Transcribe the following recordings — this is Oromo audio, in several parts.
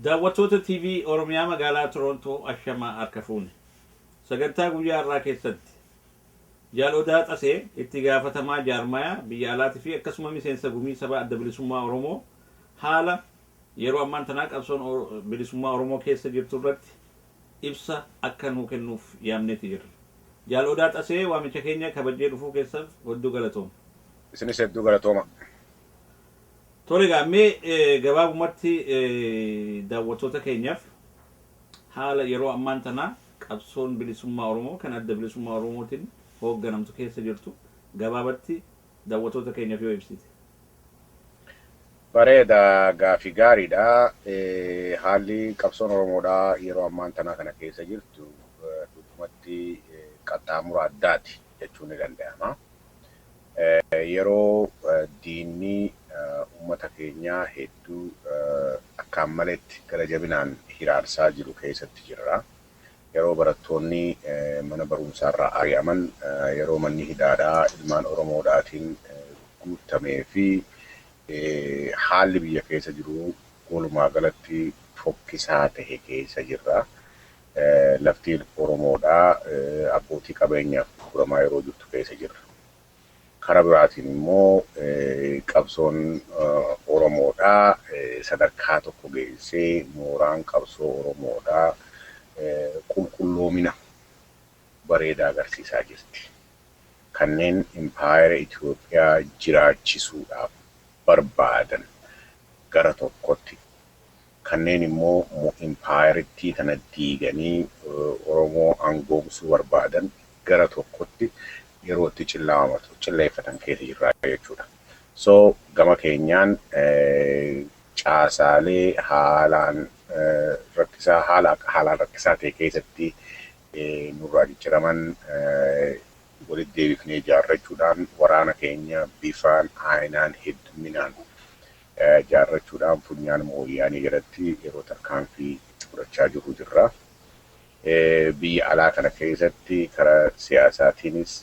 Daawwattoota TV Oromiyaa magaalaa Toroontoo, ashamaa, harka fuune. Sagantaa guyyaa har'aa keessatti Jaal Odaa Xasee, itti gaafatamaa jaarmayaa biyya alaatii fi akkasuma miseensa Gumii Saba Adda Bilisummaa Oromoo, haala yeroo ammaan tanaa qabsoon bilisummaa Oromoo keessa jirtu irratti ibsa akka nuu kennuuf yaamneeti jirra. Jaal Odaa Xasee, waamicha keenya kabajjee dhufuu keessaaf hedduu galatooma. Isinis hedduu galatooma. Tole egaa, mee gabaabumatti daawwattoota keenyaaf haala yeroo ammaan tanaa qabsoon bilisummaa Oromoo kan Adda Bilisummaa Oromootiin hoogganamtu keessa jirtu gabaabatti daawwattoota keenyaaf yoo ibsite. Bareeda, gaafii gaariidha. Haalli qabsoon Oromoodhaa yeroo ammaan tanaa kana keessa jirtu dhugumatti qaxxaamura addaati jechuun ni danda'ama. Yeroo diinni uummata keenyaa hedduu akkaan maletti gara jabinaan hiraarsaa jiru keessatti jirra. Yeroo barattoonni mana barumsaarraa ari'aman, yeroo manni hidhaadhaa ilmaan Oromoodhaatiin guutamee fi haalli biyya keessa jiru walumaa galatti fokkisaa ta'e keessa jirra. Lafti Oromoodhaa abbootii qabeenyaaf gurguramaa yeroo jirtu keessa jirra. Karaa biraatiin immoo qabsoon Oromoodhaa sadarkaa tokko geessee mooraan qabsoo Oromoodhaa qulqulloomina bareedaa agarsiisaa jirti. Kanneen impaayera Itoophiyaa jiraachisuudhaaf barbaadan gara tokkotti, kanneen immoo impaayerittii kana diiganii Oromoo aangoomsuu barbaadan gara tokkotti yeroo itti cilleeffatan keessa jirra jechuudha. So gama keenyaan caasaalee haalaan rakkisaa, haala haalaan rakkisaa ta'e keessatti nurraa jijjiiraman walitti deebifnee ijaarrachuudhaan, waraana keenya bifaan aayinaan hedduminaan ijaarrachuudhaan funyaan mooyyaanii jalatti yeroo tarkaanfii itti fudhachaa jirru jirra. Biyya alaa kana keessatti karaa siyaasaatiinis,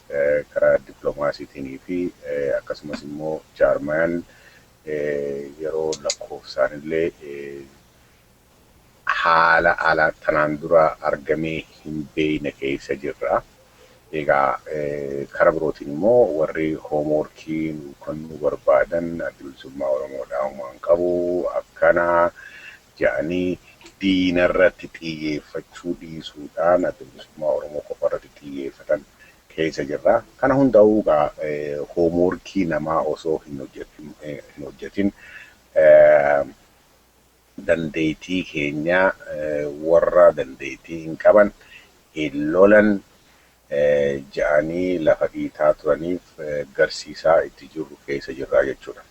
karaa dippiloomaasiitiin fi akkasumas immoo jaarmayaan yeroo lakkoofsaan illee haala alaa tanaan dura argamee hin beekne keessa jirra. Egaa karaa birootiin immoo warri homeworkii nu kennuu barbaadan Adda Bilisummaa Oromoodhaa humaan qabu akkana jedhanii diinarratti xiyyeeffachuu dhiisuudhaan Adda Bilisummaa Oromoo qofa irratti xiyyeeffatan keessa jirra. Kana hundaa'uu egaa homeworkii namaa osoo hin hojjetin dandeettii keenya warra dandeettii hin qaban, hin lolan jedhanii lafa dhiitaa turaniif garsiisaa itti jirru keessa jirra jechuudha.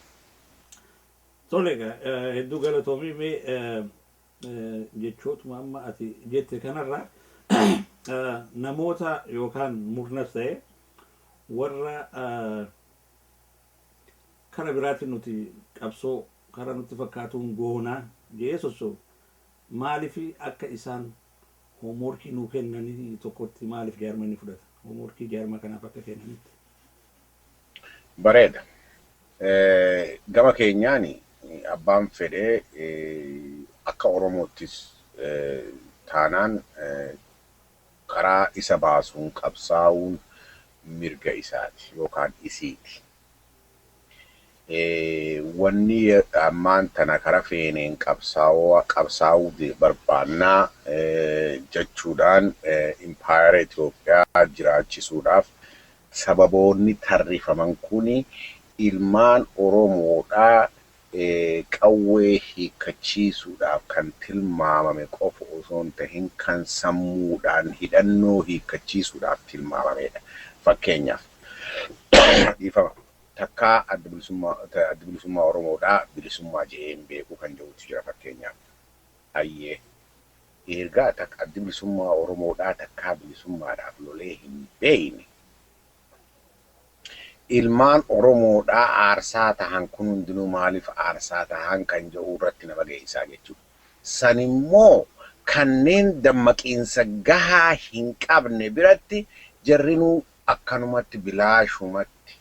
Tole egaa, hedduu galatoomii. Mee jechootuma amma ati jette kanarraa namoota yookaan murnas ta'e warra kara biraatiin nuti qabsoo karaa nutti fakkaatuun goonaa jedhee sossoo'u, maaliif akka isaan homeworkii nuu kennanii tokkotti maaliif jaarmanni fudhata? Homeworkii jaarmaa kanaaf akka kennanitti. Bareeda. Gama keenyaan abbaan fedhee akka Oromoottis taanaan karaa isa baasuun qabsaa'uun mirga isaati yookaan isiiti. Wanni ammaan tana kara feeneen qabsaa'uu barbaannaa jechuudhaan impaayera Itoophiyaa jiraachisuudhaaf sababoonni tarrifaman kuni ilmaan Oromoodhaa qawwee hiikkachiisuudhaaf kan tilmaamame qofa osoo hin tahin kan sammuudhaan hidhannoo hiikkachiisuudhaaf tilmaamamedha. Fakkeenyaaf, dhiifama, takkaa Adda Bilisummaa Oromoodhaa bilisummaa jedhee hin beeku kan jedhutu jira fakkeenyaaf. Hayyee. Ergaa Adda Bilisummaa Oromoodhaa takkaa bilisummaadhaaf lolee hin beekne, ilmaan Oromoodhaa aarsaa tahan kun hundinuu maaliif aarsaa tahan kan jedhu irratti nama geessaa jechuudha. San immoo kanneen dammaqiinsa gahaa hin qabne biratti jarrinuu akkanumatti bilaashumatti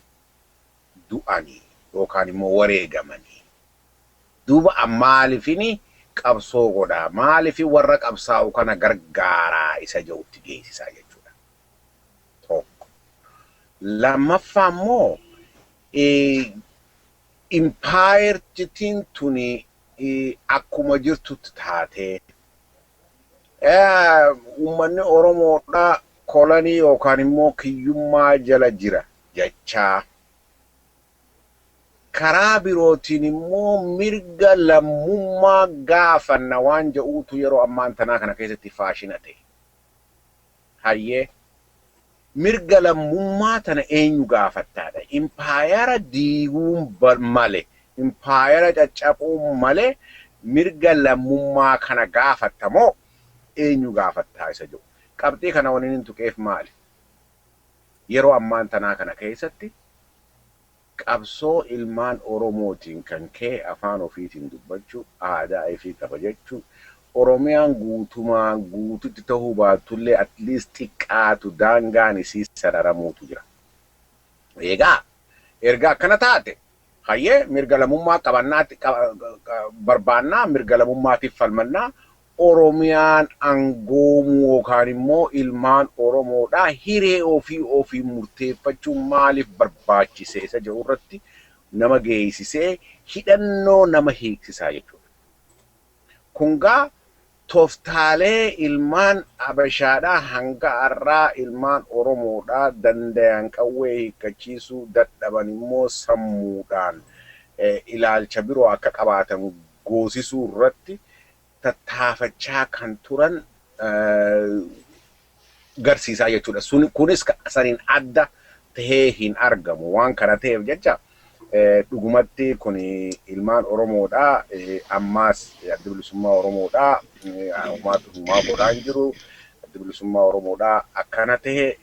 du'anii yookaan immoo wareegamanii. Duuba maaliifini qabsoo godhaa? Maaliif warra qabsaa'u kana gargaaraa isa jedhutti geessisaa jechuudha. Tokko. Lammaffaa immoo impaayertiin tuni akkuma jirtutti taatee uummanni Oromoodhaa kolonii yookaan immoo kiyyummaa jala jira jechaa karaa birootiin immoo mirga lammummaa gaafanna waan jedhuutu yeroo ammaan tanaa kana keessatti faashina ta'e. Hayyee mirga lammummaa tana eenyu gaafattaadha? Impaayera diiguun malee, impaayera caccabuun malee mirga lammummaa kana gaafatta moo eenyu gaafattaa isa jedhu. Qabxii kana waliin hin tuqeef maali? Yeroo ammaan tanaa kana keessatti qabsoo ilmaan Oromootiin kan ka'e afaan ofiitiin dubbachuu, aadaa ifii kabajachuu, Oromiyaan guutumaa guututti ta'uu baatullee at least xiqqaatu daangaan isii sararamuutu jira. Egaa erga akkana taate hayyee mirga lammummaa qabannaatti barbaannaa, mirga lammummaatiif falmannaa, Oromiyaan angoomuu yookaan immoo ilmaan Oromoodhaa hiree ofii ofii murteeffachuun maaliif barbaachise isa jedhu irratti nama geessisee hidhannoo nama hiiksisaa jechuudha. Kun gaa tooftaalee ilmaan Abashaadhaa hanga har'aa ilmaan Oromoodhaa dandayan qawwee hiikkachiisuu dadhaban immoo sammuudhaan ilaalcha biroo akka qabaatan goosisuu irratti tattaafachaa kan turan garsiisaa jechuudha. Sun kunis saniin adda tahee hin argamu. Waan kana ta'eef jecha dhugumatti kun ilmaan Oromoodhaa ammaas Adda Bilisummaa Oromoodhaa humaa godhaa hin jiru. Adda Bilisummaa Oromoodhaa akkana tahe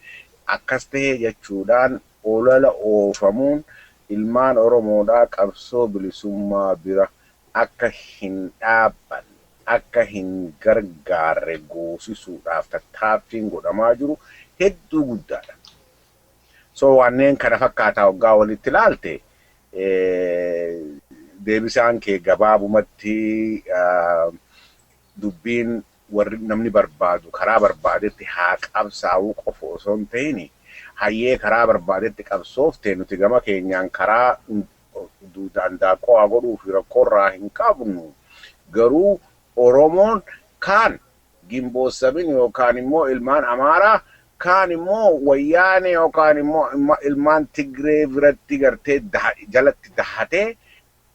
akkas tahe jechuudhaan olola oofamuun ilmaan Oromoodhaa qabsoo bilisummaa bira akka hin dhaabbanne, akka hin gargaarre goosisuudhaaf tattaaffiin godhamaa jiru hedduu guddaadha. So wanneen kana fakkaataa waggaa walitti ilaalte deebisaan kee gabaabumatti dubbiin warri namni barbaadu karaa barbaadetti haa qabsaa'uu qofa osoo hin ta'in hayyee karaa barbaadetti qabsoofte nuti gama keenyaan karaa daandaaqoo haa godhuu fi rakkoorraa hin qabnu. Garuu Oromoon kaan gimboossamin yookaan immoo ilmaan Amaaraa kaan immoo Wayyaanee yookaan immoo ilmaan Tigree biratti gartee jalatti dahatee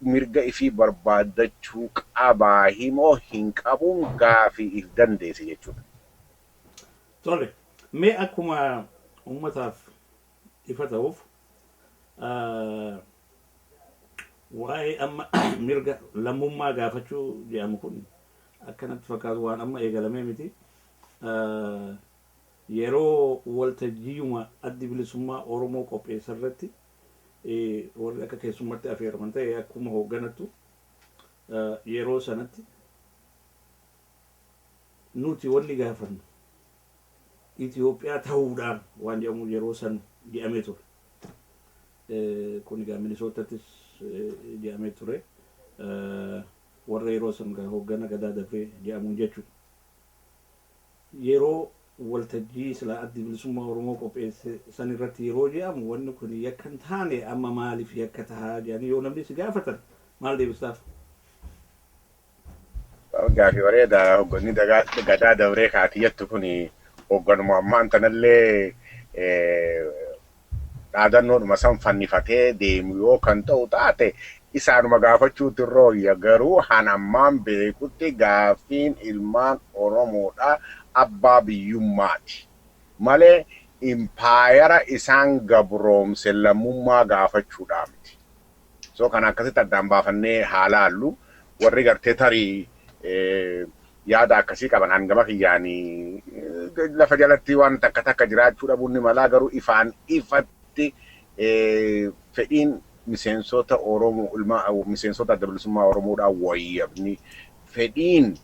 mirga ifii barbaaddachuu qabaa himoo hin qabuun gaafii if dandeesse jechuudha. Tole, mee akkuma uummataaf ifa ta'uuf waa'ee amma mirga lammummaa gaafachuu jedhamu kun akkanatti fakkaatu waan amma eegalamee miti. Yeroo waltajjiiyuma Addi Bilisummaa Oromoo qopheessa irratti warri akka keessummaatti affeeraman ta'e akkuma hoogganattu yeroo sanatti nuti wanni gaafannu Itoophiyaa ta'uudhaan waan jedhamu yeroo san jedhamee ture. Kun egaa Minisootattis jedhamee ture. Warra yeroo san hooggana Gadaa Dabree jedhamuun jechuudha. Yeroo waltajjii silaa Addi Bilisummaa Oromoo qopheesse san irratti yeroo jedhamu wanni kun yakka hin taane amma maaliif yakka tahaa jedhanii yoo namni si gaafatan maal deebistaaf? Gaafii bareedaa. Hoogganni Gadaa Dabree kaati jettu kun hoogganuma ammaan tanallee dhaadannoodhuma san fannifatee deemu yoo kan ta'u taate isaanuma gaafachuutu irra. Garuu han ammaan beekutti gaaffiin ilmaan Oromoodhaa abbaa biyyummaati malee impaayera isaan gabroomse lammummaa gaafachuudhaa miti. So kana akkasitti addaan baafannee haa laallu. Warri gartee tarii yaada akkasii qaban hangama kiyyaanii lafa jalatti waan takka takka jiraachuu dhabuun ni malaa, garuu ifaan ifatti fedhiin miseensota Oromoo, miseensota Adda Bilisummaa Oromoodhaa wayyabni, fedhiin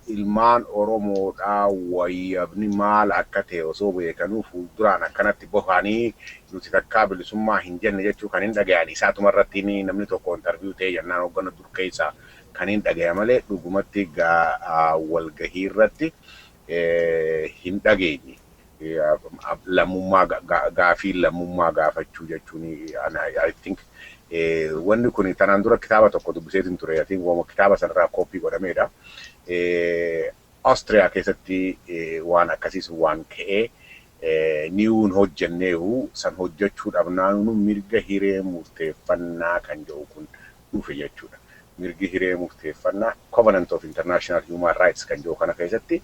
ilmaan Oromoodhaa wayyabni maal akka ta'e osoo beekanuu fuulduraan akkanatti bohanii nuti takkaa bilisummaa hin jenne jechuu kan hin dhagayan isaatuma irratti namni tokko interview ta'e jennaan hooggana dur keessa Kan hin dhagaya malee dhugumatti walgahii irratti hin dhageenye. Lammummaa, gaafii lammummaa gaafachuu jechuun, I think wanni kun tanaan dura kitaaba tokko dubbiseetiin ture. I think kitaaba sanarraa kooppii godhameedha. Austriyaa keessatti waan akkasiis waan ka'ee niwuun hojjenneehu san hojjechuu dhabnaan mirga hiree murteeffannaa kan jedhu kun dhufe jechuudha. Mirgi hiree murteeffannaa Covenant of International Human Rights kan jedhu kana keessatti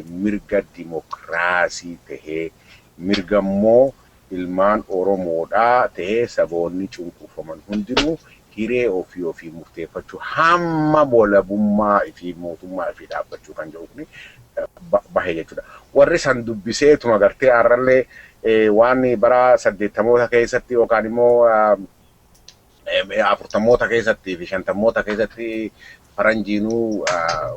mirga dimokiraasii tahee, mirga immoo ilmaan Oromoodhaa tahee, saboonni cunqurfaman hundinuu hiree ofii ofii murteeffachuu hamma walabummaa fi mootummaa fi dhaabbachuu kan jedhu kun bahee jechuudha. Warri san dubbiseetuma gartee har'allee waan bara 80moota keessatti yookaan immoo 40moota keessatti fi 50moota keessatti faranjiinuu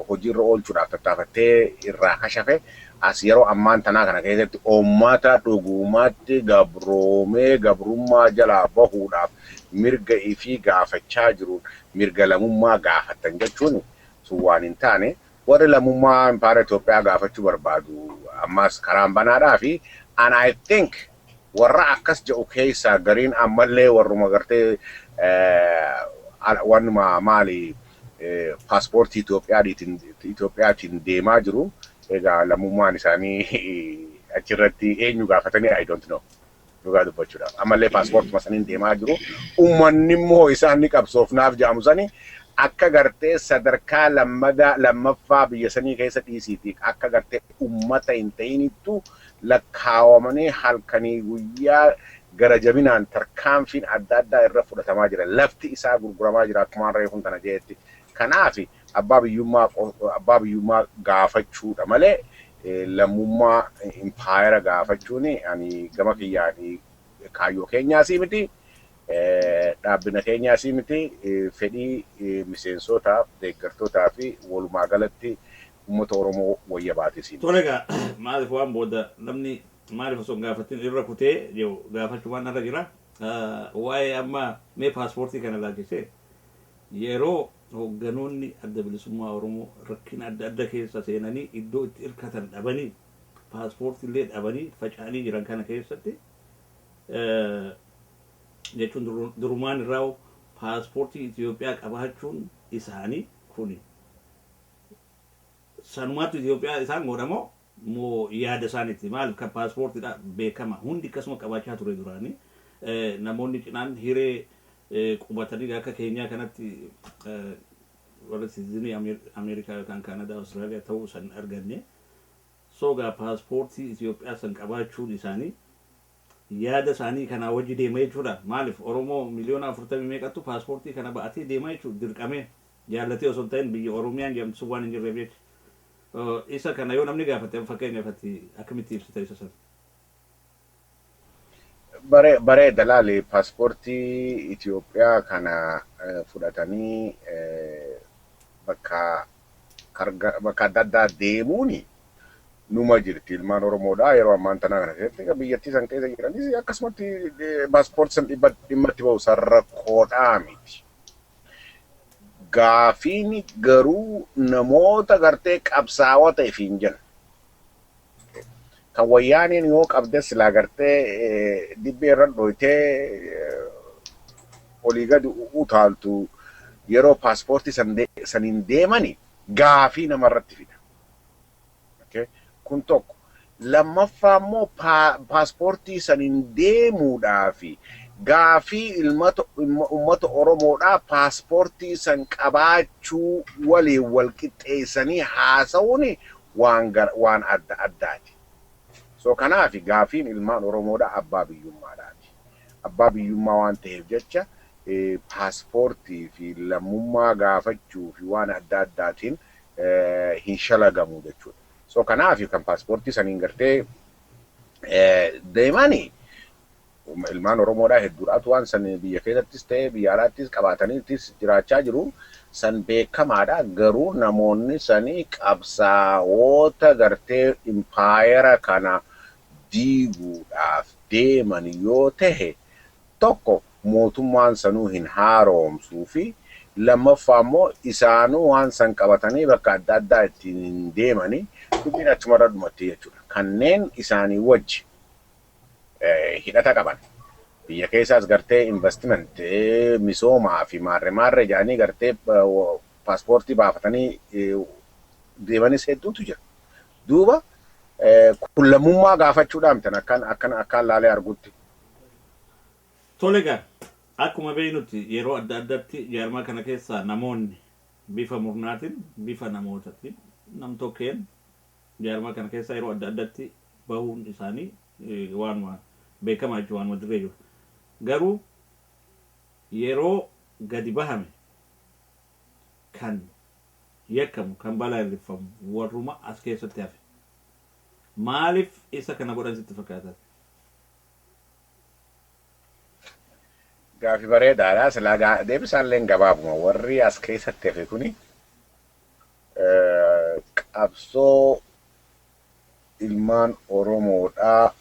hojiirra oolchuudhaaf tattaafattee irraa kashafe, as yeroo ammaan tanaa kana keessatti uummata dhugumatti gabroomee gabrummaa jalaa bahuudhaaf mirga ifii gaafachaa jiru mirga lammummaa gaafatan jechuun sun waan hin taane. Warri lammummaa impaayera Itoophiyaa gaafachuu barbaadu ammas karaan banaadhaa fi and I think warra akkas jedhu keessaa gariin ammallee warruma gartee wannuma maali paaspoortii Itoophiyaatiin deemaa jiru. Egaa lammummaan isaanii achirratti eenyu gaafatanii, I don't know. Dhugaa dubbachuudhaaf. Ammallee paaspoortuma saniin deemaa jiru. Uummanni immoo isaan ni qabsoofnaaf jedhamu sani akka gartee sadarkaa lammadaa lammaffaa biyya sanii keessa dhiisiiti akka gartee uummata hin ta'inittu lakkaawamanii halkanii guyyaa gara jabinaan tarkaanfiin adda addaa irra fudhatamaa jira. Lafti isaa gurguramaa jira akkuma reefuun tana jeetti. Kanaaf abbaa biyyummaa gaafachuudha malee lammummaa impaayera gaafachuun ani gama kiyyaan kaayyoo keenyaasii miti. Dhaabbina keenyaasii miti, fedhii miseensotaaf, deeggartootaa fi walumaa galatti uummata Oromoo wayya baatisiin. Tole, egaa maaliif waan booda namni maaliif osoo hin gaafatin irra kutee jiru gaafachuu waan irra jira. Waa'ee amma mee paaspoortii kana ilaalchisee, yeroo hoogganoonni Adda Bilisummaa Oromoo rakkina adda adda keessa seenanii iddoo itti hirkatan dhabanii, paaspoortii illee dhabanii faca'anii jiran kana keessatti, jechuun durumaan irraa paaspoortii Itoophiyaa qabaachuun isaanii kuni sanumaatu Itoophiyaa isaan godhamoo moo yaada isaaniiti? Maaliif kan paaspoortiidha beekama hundi akkasuma qabaachaa ture duraanii, namoonni cinaan hiree qubatanii akka keenyaa kanatti warra citizenii Ameerikaa yookaan Kaanadaa, Awustiraaliyaa ta'uu san arganne. Sogaa paaspoortii Itoophiyaa san qabaachuun isaanii yaada isaanii kanaa wajji deema jechuudha. Maaliif Oromoo 40 miliyoona meeqattu paaspoortii kana ba'atee deema jechuudha, dirqamee jaallatee osoo hin ta'in, biyya Oromiyaan jedhamtu sun waan hin jirreef jecha. Isa kana yoo namni gaafate, fakkeenyaaf ati akkamitti ibsita isa sana? Bareeda, laali, paaspoortii Itoophiyaa kana fudhatanii bakka bakka adda addaa deemuuni numa jirti. Ilmaan Oromoodha yeroo ammaan tanaa kana keessatti biyyattii san keessa jiranis akkasumatti paaspoortii san dhimma itti bahu, san rakkoodhaa miti. Gaafiin garuu namoota gartee qabsaawota ifiin jiran. Kan wayyaaniin yoo qabde silaa gartee dibbee irra dhoytee olii gadi utaaltu, yeroo paaspoortii saniin deemani gaafii namarratti fida. Kun tokko. Lammaffaa immoo paaspoortii saniin deemuudhaafi gaafii uummata Oromoodhaa paaspoortii san qabaachuu waliin wal qixxeessanii haasa'uun waan adda addaati. So kanaaf gaafiin ilmaan Oromoodhaa abbaa biyyummaadhaati. Abbaa biyyummaa waan ta'eef jecha paaspoortii fi lammummaa gaafachuu fi waan adda addaatiin hin shalagamu jechuudha. So kanaaf kan paaspoortii saniin gartee deemanii ilmaan Oromoodhaa hedduudhaatu waan san biyya keessattis ta'ee biyya alaattis qabaataniitis jiraachaa jiru. San beekamaadha. Garuu namoonni sanii qabsaa'oota gartee impaayera kana diiguudhaaf deeman yoo tahe, tokko mootummaan sanuu hin haaromsuu fi Lammaffaa immoo isaanuu waan san qabatanii bakka adda addaa ittiin deemanii dubbiin achumarra dhumatti jechuudha. Kanneen isaanii wajji hidhata qaban biyya keessaas gartee investment misoomaa fi maarre maarre jedhanii gartee paaspoortii baafatanii deemanis hedduutu jira. Duuba kun lammummaa gaafachuudhaan tan akkan akkan akkaan laalee argutti. Tole egaa, akkuma beeknutti yeroo adda addaatti jaarmaa kana keessaa namoonni bifa murnaatiin, bifa namootaatiin, nam-tokkeen jaarmaa kana keessaa yeroo adda addaatti bahuun isaanii waanuma beekamaa jechuudha, waanuma dirree jiru. Garuu yeroo gadi bahame kan yakkamu, kan balaaleffamu warruma as keessatti hafe. Maaliif isa kana godhan sitti fakkaata? Gaafi bareedaadha. Silaa deebisaan illee gabaabuma. Warri as keessatti hafe kuni qabsoo ilmaan Oromoodhaa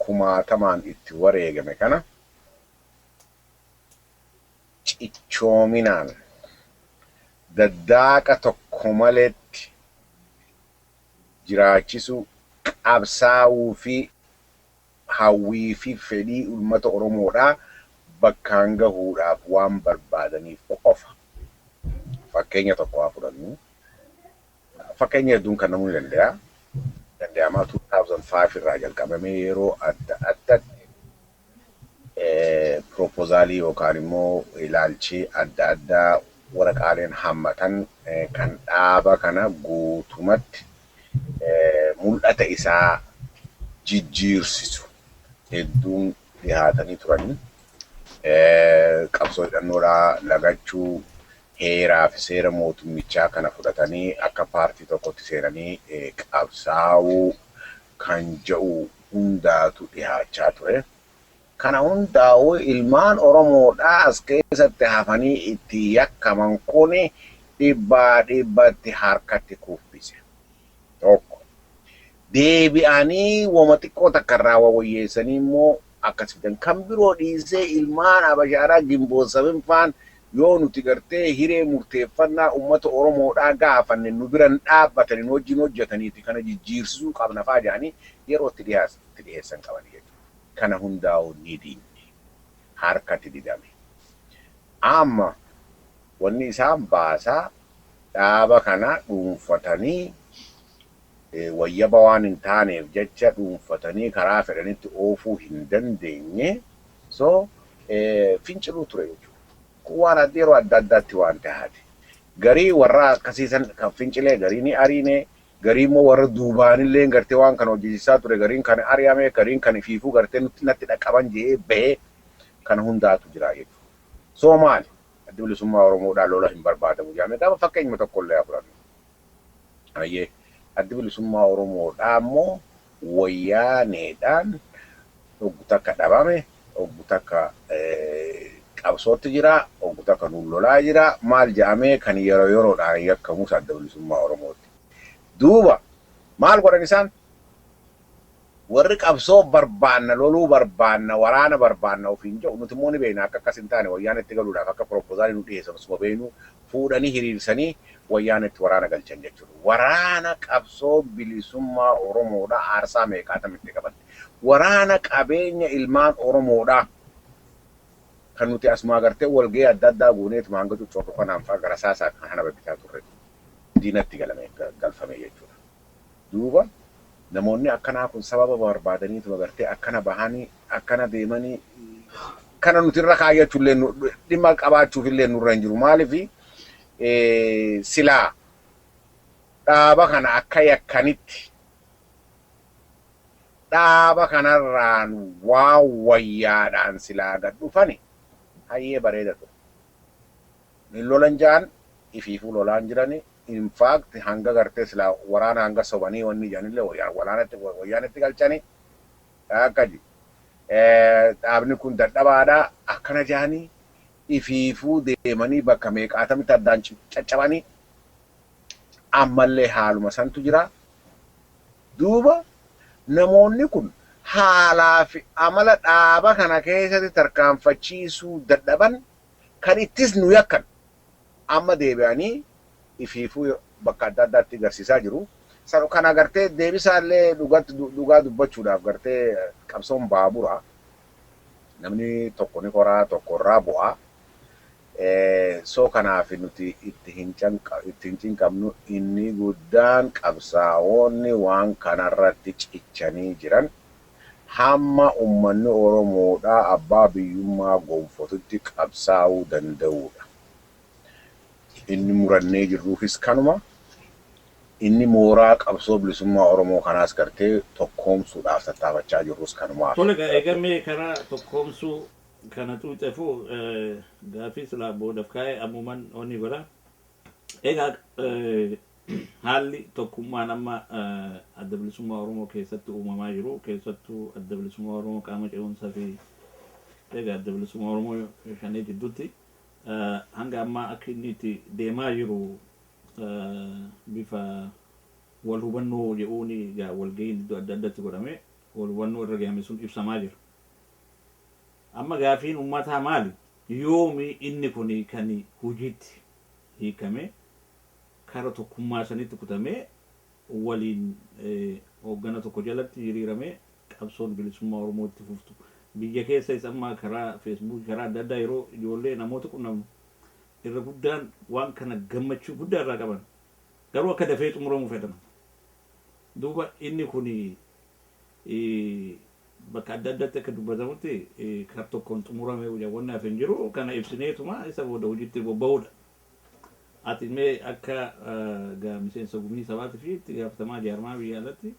kumaatamaan itti wareegame kana cichoominaan daddaaqa tokko maletti jiraachisuu, qabsaa'uu fi hawwii fi fedhii uummata Oromoodhaa bakkaan gahuudhaaf waan barbaadaniif qofa. Fakkeenya tokko haa fudhannu. Fakkeenya hedduun kan namuu ni danda'a. Danda'amaa 2005 irraa jalqabamee yeroo adda addaatti piroopozaalii yookaan immoo ilaalchi adda addaa waraqaaleen hammatan kan dhaaba kana guutumatti mul'ata isaa jijjiirsisu hedduun dhihaatanii turanii. Qabsoo hidhannoodhaa lagachuu, heeraa fi seera mootummichaa kana fudhatanii akka paartii tokkotti seenanii qabsaa'uu kan jedhu hundaatu dhihaachaa ture. Kana hundaa'uu ilmaan Oromoodhaa as keessatti hafanii itti yakkaman kuni dhibbaa dhibbatti harkatti kuffise. Tokko. Deebi'anii wama xiqqoo takka irraa wayyeessanii immoo akkas fidan. Kan biroo dhiisee ilmaan Abashaaraa Gimboon faan yoo nuti gartee hiree murteeffannaa uummata Oromoodhaa gaafanne nu biran dhaabbatanii nu wajjin hojjetaniiti kana jijjiirsisuu qabna fa'aa jedhanii yeroo itti dhiyeessan qabanii jechuudha. Kana hundaa'uu ni dinne. Harkatti didame. Amma wanni isaan baasaa dhaaba kana dhuunfatanii wayyaba waan hin taaneef jecha dhuunfatanii karaa fedhanitti oofuu hin dandeenye, so finciluu ture jechuudha. Kun waan adda yeroo adda addaatti waan taate. Garii warra akkasiisan kan fincilee garii ni ariine, garii immoo warra duubaanillee gartee waan kana hojjechiisaa ture, gariin kan ari'ame, gariin kan ifiifuu gartee nutti natti dhaqqaban jedhee bahee kana hundaatu jira jechuudha. So maali? Addi Bilisummaa Oromoodhaan lola hin barbaadamu jedhamee gaafa fakkeenyuma tokko illee haa fudhannu. Ayyee, Addi Bilisummaa Oromoodhaa immoo wayyaaneedhaan oggu takka dhabame, oggu takka qabsootti jira, oggu takka nuun lolaa jira, maal jedhamee kan yeroo yeroodhaan yakkamus Adda Bilisummaa Oromooti. Duuba maal godhan isaan? Warri qabsoo barbaanna, loluu barbaanna, waraana barbaanna ofiin jedhu, nuti immoo ni beekna akka akkas hin taane. Wayyaan itti galuudhaaf akka piroopozaalii nu dhiyeessan osuma beeknu fuudhanii hiriirsanii wayyaan itti waraana galchan jechuudha. Waraana qabsoo bilisummaa Oromoodhaa aarsaa meeqaatam itti qabatte. Waraana qabeenya ilmaan Oromoodhaa kan nuti asumaa gartee walgahii adda addaa gooneetuma hanga cuccorru kanaan fa'aa gara saasaa kan kana bitaa turre diinatti galame galfame jechuudha. Duuba namoonni akkanaa kun sababa barbaadaniituma gartee akkana bahanii akkana deemanii kana nuti irra kaayyachuullee dhimma qabaachuufillee nurra hin jiru. Maaliif silaa dhaaba kana akka yakkanitti dhaaba kanarraan waan wayyaadhaan silaa gad dhufani hayyee bareeda ture. Hin lolan ja'an, ifiifuu lolaan jirani. In fact, hanga gartee silaa waraana hanga sobanii wanni jedhanillee waraanatti wayyaanatti galchanii akkaji. Dhaabni kun dadhabaadha akkana jedhanii ifiifuu deemanii bakka meeqaatamitti addaan caccabanii ammallee haaluma santu jira. Duuba namoonni kun haalaa fi amala dhaaba kana keessatti tarkaanfachiisuu dadhaban kan ittis nu yakkan. Amma deebi'anii ifiifuu bakka adda addaatti agarsiisaa jiru. Kana gartee deebisaallee dhugaa dubbachuudhaaf gartee qabsoon baabura. Namni tokko ni koraa, tokko irraa bu'aa. So kanaaf nuti itti hin cinqabnu. Inni guddaan qabsaa'onni waan kanarratti cichanii jiran hamma uummanni Oromoodhaa abbaa biyyummaa gonfatutti qabsaa'uu danda'uudha. Inni murannee jirruufis kanuma. Inni mooraa qabsoo bilisummaa Oromoo kanaas gartee tokkoomsuudhaaf tattaafachaa jirrus kanumaaf. Tole, eegamee karaa tokkoomsuu kana tuuxefu gaafii silaa boodaaf kaa'ee ammuman onni godha. Egaa haalli tokkummaan amma Adda Bilisummaa Oromoo keessatti uumamaa jiru, keessattuu Adda Bilisummaa Oromoo qaama ce'umsaa fi egaa Adda Bilisummaa Oromoo shanee jidduutti hanga ammaa akka inni itti deemaa jiru bifa wal hubannoo jedhuun, egaa walgahiin iddoo adda addaatti godhame wal hubannoo irra gahame sun ibsamaa jira. Amma gaafiin uummataa maali? Yoomi inni kun kan hojiitti hiikame, kara tokkummaa sanitti kutamee, waliin hooggana tokko jalatti hiriiramee qabsoon bilisummaa Oromoo itti fuftu? Biyya keessa isa ammaa karaa Feesbuukii, karaa adda addaa yeroo ijoollee namoota qunnamnu, irra guddaan waan kana gammachuu guddaa irraa qaban, garuu akka dafee xumuramuu fedhan. Duuba inni kun bakka adda addaatti akka dubbatamutti kar tokkoon xumurame wanni hafe hin jiru, kana ibsineetuma isa booda hojiitti bobba'uudha. Ati mee akka miseensa gumii sabaatii fi itti gaafatamaa jaarmaa biyya alatti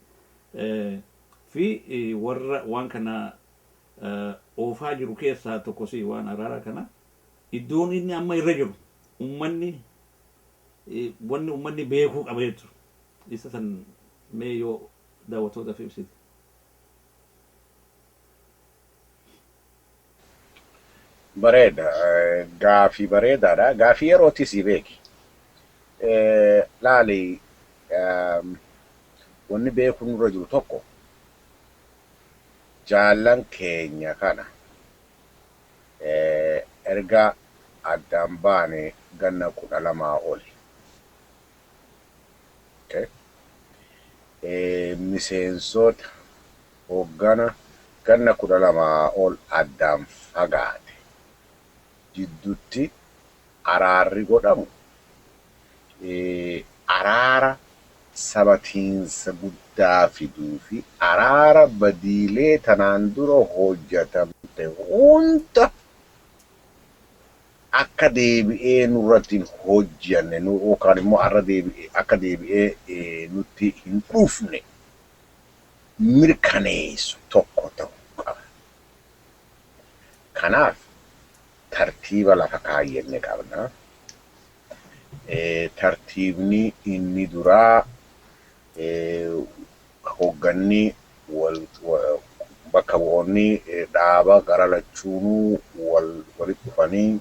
fi warra waan kana oofaa jiru keessaa tokko si, waan araaraa kana iddoon inni amma irra jiru, ummanni wanni ummanni beekuu qaba jechuudha. Isa san mee yoo daawwattootaaf ibsite. Bareeda. Gaafii bareedaadha. Gaafii yerootis si beeki. Laali, wanni beekuun nurra jiru tokko, jaallan keenya kana erga addaan baane ganna 12 oli. Miseensota hoggana ganna 12 ol addaan fagaate jidduutti araarri godhamu araara sabatiinsa guddaa fiduu fi araara badiilee tanaan dura hojjetamte hunda akka deebi'ee nurratti hin hojjenne yookaan immoo har'a deebi'ee akka deebi'ee nutti hin dhufne mirkaneessu tokko ta'uu qaba. Kanaaf tartiiba lafa kaayyannee qabna. Tartiibni inni duraa hoogganni bakka bu'oonni dhaaba gara lachuunuu walitti dhufanii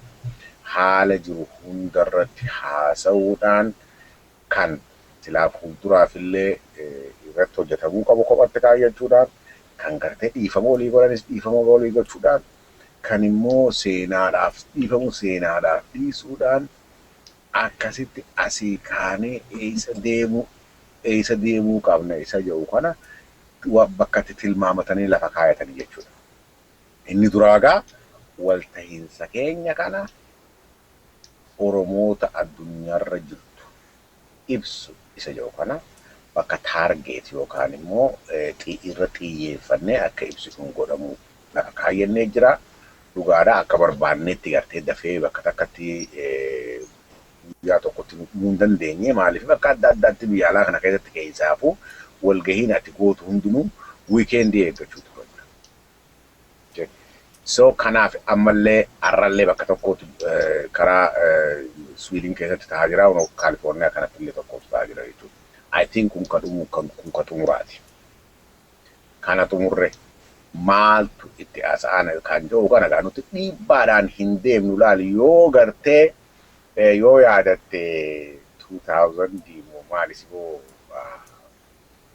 haala jiru hundarratti haasa'uudhaan kan silaa fuulduraaf illee irratti hojjetamuu qabu kophatti kaayyachuudhaan, kan gartee dhiifama walii godhanis dhiifama walii gochuudhaan, kan immoo seenaadhaaf dhiifamu seenaadhaaf dhiisuudhaan, akkasitti asii kaanee eessa deemuu qabna isa jedhu kana bakka itti tilmaamatanii lafa kaayatanii jechuudha. Inni duraagaa waltahiinsa keenya kana Oromoota addunyaarra jirtu ibsu isa jedhu kana bakka target yookaan immoo irra xiyyeeffannee akka ibsi kun godhamu lafa kaayyannee jira. Dhugaadha, akka barbaannetti gartee dafee bakka takkatti guyyaa tokkotti dhumuu hin dandeenye. Maaliif? Bakka adda addaatti biyya alaa kana keessatti keessaafuu walgahiin ati gootu hundinuu weekendii eeggachuutu jira. So kanaaf ammallee har'allee bakka tokkotti karaa Swiidin keessatti ta'aa jira, Kaalifoorniyaa kanatti illee tokkotu ta'aa jira jechuudha. I think kun ka dhumu kun ka xumuraati. Kana xumurre maaltu itti haasa'an kan jedhu kana gaa nuti dhiibbaadhaan hin deemnu. Laali, yoo gartee yoo yaadatte, 2000 moo maali siboo,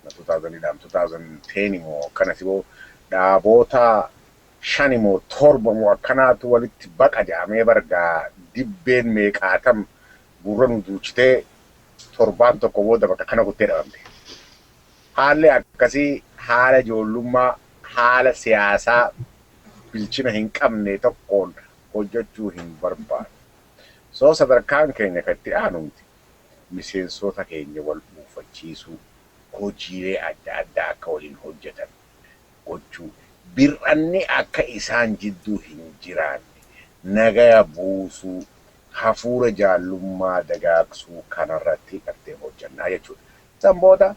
2000 2010 moo akkana siboo, dhaaboota shani moo torba moo akkanaatu walitti baqa jedhamee bargaa dibbeen meeqaatam Gurra nu duuchitee torbaan tokko booda bakka kana kuttee dhabamte. Haalli akkasii haala ijoollummaa, haala siyaasaa bilchina hin qabne tokkoon hojjechuu hin barbaadu. So sadarkaan keenya kan itti aanuuti miseensota keenya wal buufachiisuu, hojiilee adda addaa akka waliin hojjetan gochuu, bir'anni akka isaan jidduu hin jiraanne, nagaya buusuu, hafuura jaallummaa dagaagsuu kanarratti gartee hojjannaa jechuudha. San booda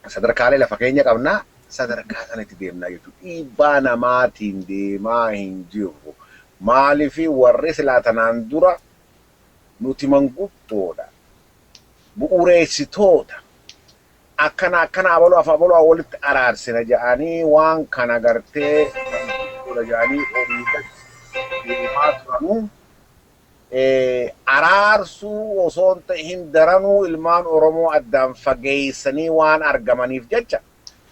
sadarkaalee lafa keenya qabnaa, sadarkaa sanatti deemnaa jechuudha. Dhiibbaa namaatiin deemaa hin jirru. Maaliif warri silaa tanaan dura nuti manguddoodha, bu'uureessitoota, akkana akkana abaluu af abaluu walitti araarsina jedhanii waan kana gartee manguddoodha jedhanii olii gadi deemaa turanuu araarsuu osoo hin ta'in daranuu ilmaan Oromoo addaan fageessanii waan argamaniif jecha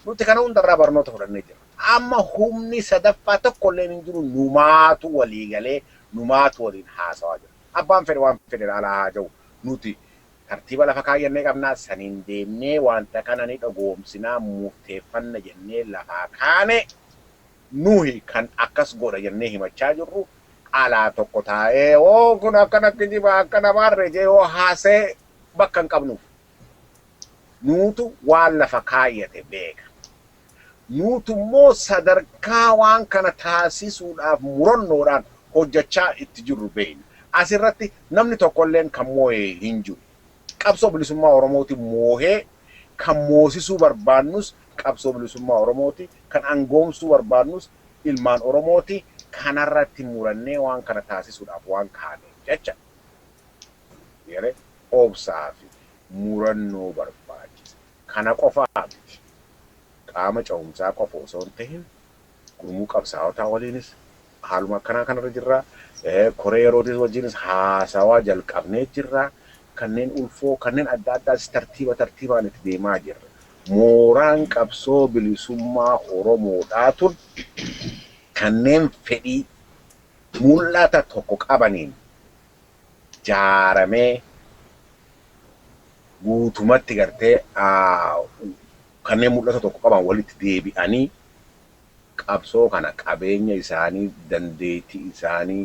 nuti kana hundarraa barnoota fudhannee jirra. Amma humni sadaffaa tokko illee hin jiru, numaatu walii galee numaatu waliin haasawaa jira. Abbaan fedhe waan fedhe alaa haa jiru, nuti tartiiba lafa kaayyannee qabnaa, saniin deemnee wanta kana ni dhagoomsinaa murteeffanna jennee lafaa kaane. Nuhi kan akkas godha jennee himachaa jirru alaa tokko taa'ee oo kun akkana kijiba akkana maarree jee yoo haasee bakka hin qabnuuf. Nuutu waan lafa kaayyate beeka. Nuutu immoo sadarkaa waan kana taasisuudhaaf murannoodhaan hojjechaa itti jirru beekna. Asirratti namni tokkolleen kan moo'ee hin jiru. Qabsoo bilisummaa Oromooti moohee, kan moosisuu barbaannus qabsoo bilisummaa Oromooti, kan angoomsuu barbaannus ilmaan Oromooti. Kanarratti murannee waan kana taasisuudhaaf waan kaaneef jecha yeree obsaa fi murannoo barbaachisa. Kana qofaa miti. Qaama ce'umsaa qofa osoo hin ta'in gurmuu qabsaa'otaa waliinis haaluma akkanaa kanarra jirra. Koree yerootis wajjinis haasawaa jalqabnee jirra. Kanneen ulfoo kanneen adda addaas tartiiba tartiibaan itti deemaa jirra. Mooraan qabsoo bilisummaa Oromoodhaa tun kanneen fedhii mul'ata tokko qabaniin jaaramee guutumatti gartee kanneen mul'ata tokko qaban walitti deebi'anii qabsoo kana qabeenya isaanii, dandeettii isaanii,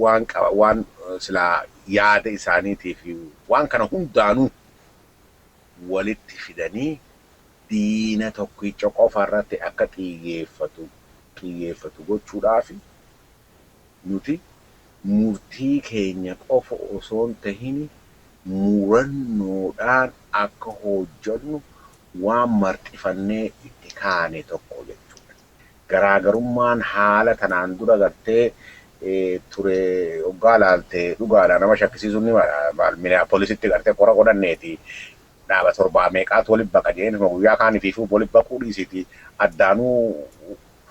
waan waan silaa yaada isaaniitii fi waan kana hundaanuu walitti fidanii diina tokkicha qofa irratti akka xiyyeeffatu gochuudhaaf nuti murtii keenya qofa osoo hin tahin murannoodhaan akka hojjennu waan marxifannee itti kaane tokko jechuudha. Garaagarummaan haala tanaan dura gartee ture hoggaa laalte dhugaadha nama shakkisiisuun ni mala. Minneapolisitti gartee qora godhanneeti dhaaba torbaa meeqaatu walitti baqa jeen guyyaa kaanii fi walitti baquu dhiisiti addaanuu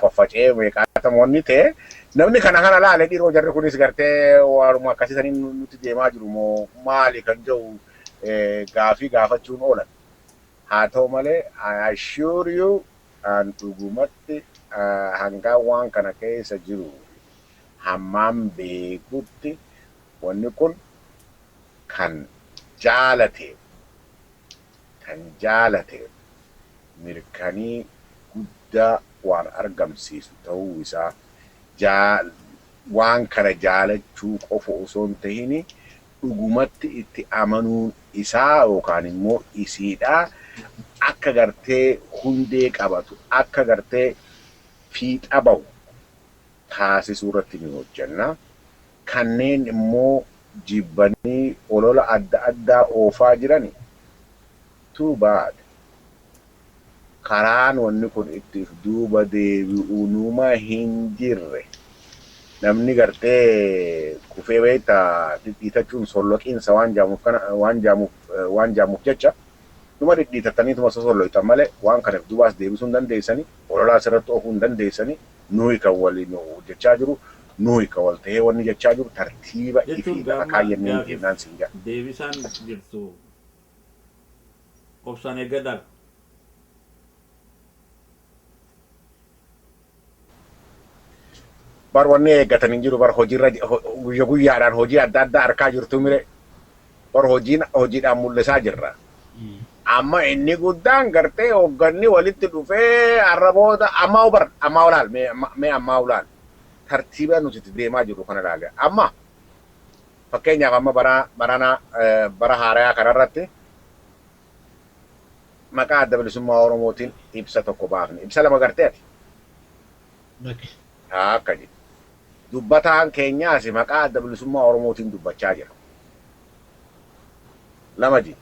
faffacee meeqaatama wanni ta'e, namni kana kana laale dhiiroo jarri kunis gartee waanuma akkasii saniin nuti deemaa jiru moo maali kan jedhu gaafii gaafachuun oolan. Haa ta'u malee, I assure you, an dhugumatti hangaa waan kana keessa jiru hammaan beekutti wanni kun kan jaalate mirkanii guddaa waan argamsiisu ta'uu isaa, waan kana jaalachuu qofa osoo hin tahin dhugumatti itti amanuun isaa yookaan immoo isiidhaa akka gartee hundee qabatu, akka gartee fiixa bahu taasisuu irratti ni hojjenna. Kanneen immoo jibbanii olola adda addaa oofaa jiran, too bad. Karaan wanni kun itti duuba deebi'u numa hin jirre. Namni gartee kufee beektaa dhidhiitachuun solloqiinsa waan jaamuuf kana waan jaamuuf jecha numa dhidhiitattaniituma sosolloitan malee waan kanaaf duubaas deebisuu hin dandeessani, ololaa asirratti oofuu hin dandeessani. Nuyi kan waliin hojjechaa jiru, nuyi kan wal ta'ee wanni jechaa jiru tartiiba Jechuun ifii lafa gaama kaayyannee gaafiif deemnaan siin jedha. Deebisaan jirtu obsaan eeggadhaa. Bar wanni eeggatan hin jiru, bar hojiirra guyya guyyaadhaan hojii adda addaa harkaa jirtu mire, bar hojiin hojiidhaan mul'isaa jirra. Amma inni guddaan gartee hoogganni walitti dhufee arraboota ammaa bar ammaa olaal mee ammaa olaal tartiiba nuti itti deemaa jirru kana ilaale. Amma fakkeenyaaf amma bara barana bara haarayaa kanarratti maqaa Adda Bilisummaa Oromootiin ibsa tokko baafne. Ibsa lama gartee ati. Akka jedhu. Dubbataan keenyaas maqaa Adda Bilisummaa Oromootiin dubbachaa jira. Lama ji.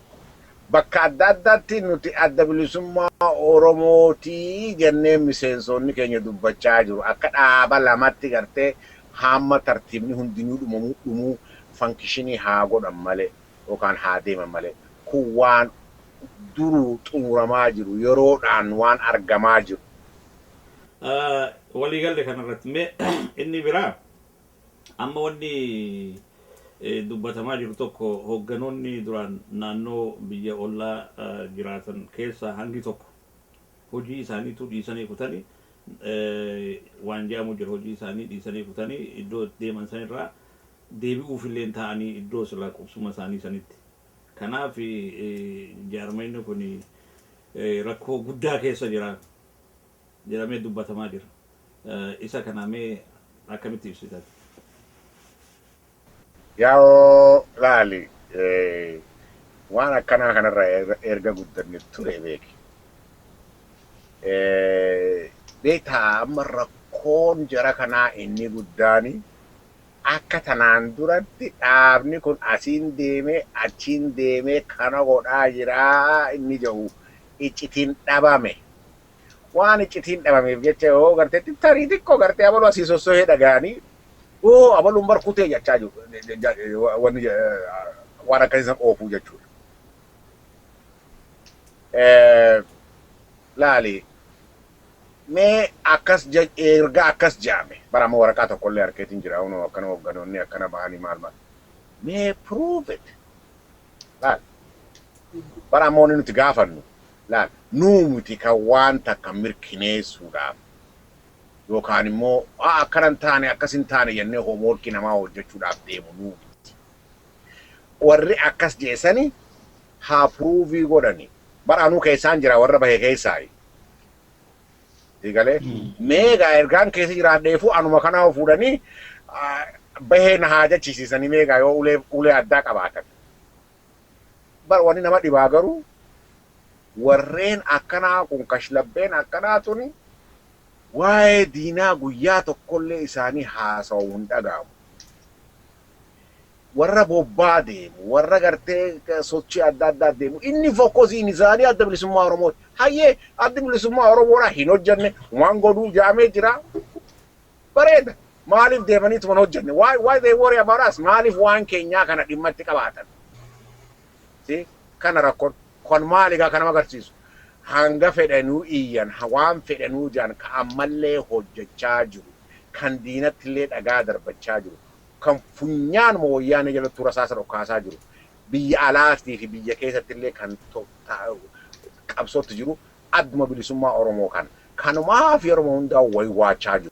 Bakka adda addaatti nuti Adda Bilisummaa Oromootii jennee miseensonni keenya dubbachaa jiru. Akka dhaaba lamatti gartee hamma tartiibni hundinuu dhumamuu dhumuu function haa godhan malee yookaan haa deeman malee. Kun waan duruu xumuramaa jiru, yeroodhaan waan argamaa jiru. Waliigalle kanarratti mee inni biraa amma wanni dubbatamaa jiru tokko, hoogganoonni duraan naannoo biyya ollaa jiraatan keessaa hangi tokko hojii isaaniitu dhiisanii kutanii waan jedhamu jira. Hojii isaanii dhiisanii kutanii iddoo deeman sanirraa deebi'uuf illee ta'anii iddoo silaa qubsuma isaanii sanitti. Kanaaf jaarmayni kun rakkoo guddaa keessa jira jedhamee dubbatamaa jira. Isa kana mee akkamitti ibsitan? Yaa'oo, laali, waan akkanaa kanarra erga guddanne ture beeki. Beektaa, amma rakkoon jara kanaa inni guddaani akka tanaan duratti dhaabni kun asiin deemee achiin deemee kana godhaa jiraa inni jedhu iccitiin dhabame. Waan iccitiin dhabameef jecha yoo gartee tarii xiqqoo gartee abaluu asii sossohee dhaga'anii, oo abaluun bar kutee jechaa jiru, wanni waan akkasii san oofuu jechuudha. Laali, mee akkas erga akkas jaame bara amma waraqaa tokkollee harkeetiin jira, hunoo akkana hoogganoonni akkana bahanii maal maal, mee prove it. Laal, bara amma wanni nuti gaafannu, laal, nuu miti kan waan takka mirkineessuudhaaf yookaan immoo akkana hin taane, akkas hin taane jennee homework namaa hojjechuudhaaf deemu nuu miti. Warri akkas jeesani haa prove godhani. Bara anuu keessaan jira warra bahe keessaayi. Galee meegaa ergaan keessa jiraadheefu anuma kanaa fuudhanii bahee na haa jechisiisanii meegaa yoo ulee ulee addaa qabaatan. Bar wanni nama dhibaa garuu warreen akkanaa kun, kashlabbeen akkanaa tuni, waa'ee diinaa guyyaa tokkollee isaanii haasa'u hin dhaga'amu. Warra bobbaa deemu, warra gartee sochii adda addaa deemu, inni focusiin isaanii Adda Bilisummaa Oromooti. Hayyee, Adda Bilisummaa Oromoodhaa hin hojjenne waan godhuu jaamee jira. Bareeda. Maaliif deemanii tuma hin hojjenne? Why they worry about us? Maaliif waan keenyaa kana dhimma itti qabaatan? Si kana rakkoon kon maali gaa kana agarsiisu? Hanga fedhanuu iyyan, waan fedhanuu jaan, ka ammallee hojjechaa jiru, kan diinatti illee dhagaa darbachaa jiru, kan funyaanuma wayyaanee jalatti rasaasa dhokaasaa jiru, biyya alaatii fi biyya keessatti illee kan qabsootti jiru adduma bilisummaa Oromoo kana. Kanumaaf yeroo hundaa waywaachaa jiru.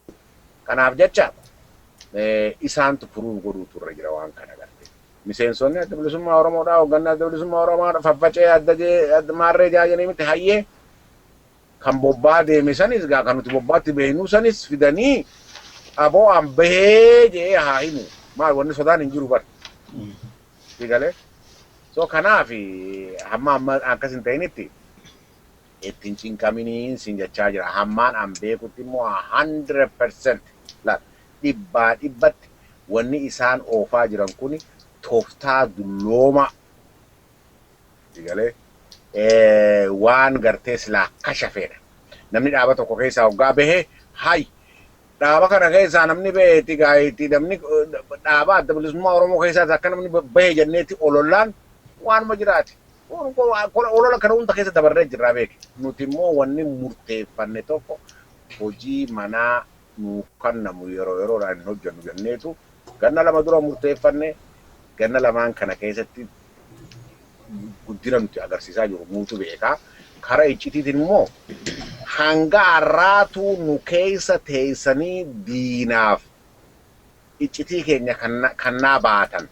Kanaaf jecha isaantu prove godhuutu irra jira waan kana garte. Miseensonni Adda Bilisummaa Oromoodhaa, hoogganni Adda Bilisummaa Oromoodhaa faffacee adda jee maarree jaajanii miti. Hayyee, kan bobbaa deeme sanis gaa kan nuti bobbaatti beeknuu sanis fidanii aboo an bahee jee haa himu. Maal wanni sodaan hin jiru bar. Galee. So kanaaf hamma amma akkas hin ta'initti ittiin cinqaminiin sin jechaa jira. Hammaan an beekutti immoo 100%, laal, dhibbaa dhibbatti wanni isaan oofaa jiran kuni tooftaa dullooma. Galee, waan gartee silaa kashafeedha. Namni dhaaba tokko keessaa hoggaa bahee, hay, dhaaba kana keessaa namni baheeti gaayitti, namni dhaaba Adda Bilisummaa Oromoo keessaas akka namni bahe jenneetti olollaan waanuma jiraati. Olola kana hunda keessa dabarree jirraa beeki. Nuti immoo wanni murteeffanne tokko hojii manaa nuu kennamu yeroo yeroodhaan hin hojjennu jenneetu ganna 2 dura murteeffanne. Ganna lamaan kana keessatti guddina nuti agarsiisaa jiru muutu beekaa. Karaa iccitiitiin immoo hanga har'aatuu nu keessa teessanii diinaaf Iccitii keenya kannaa baatan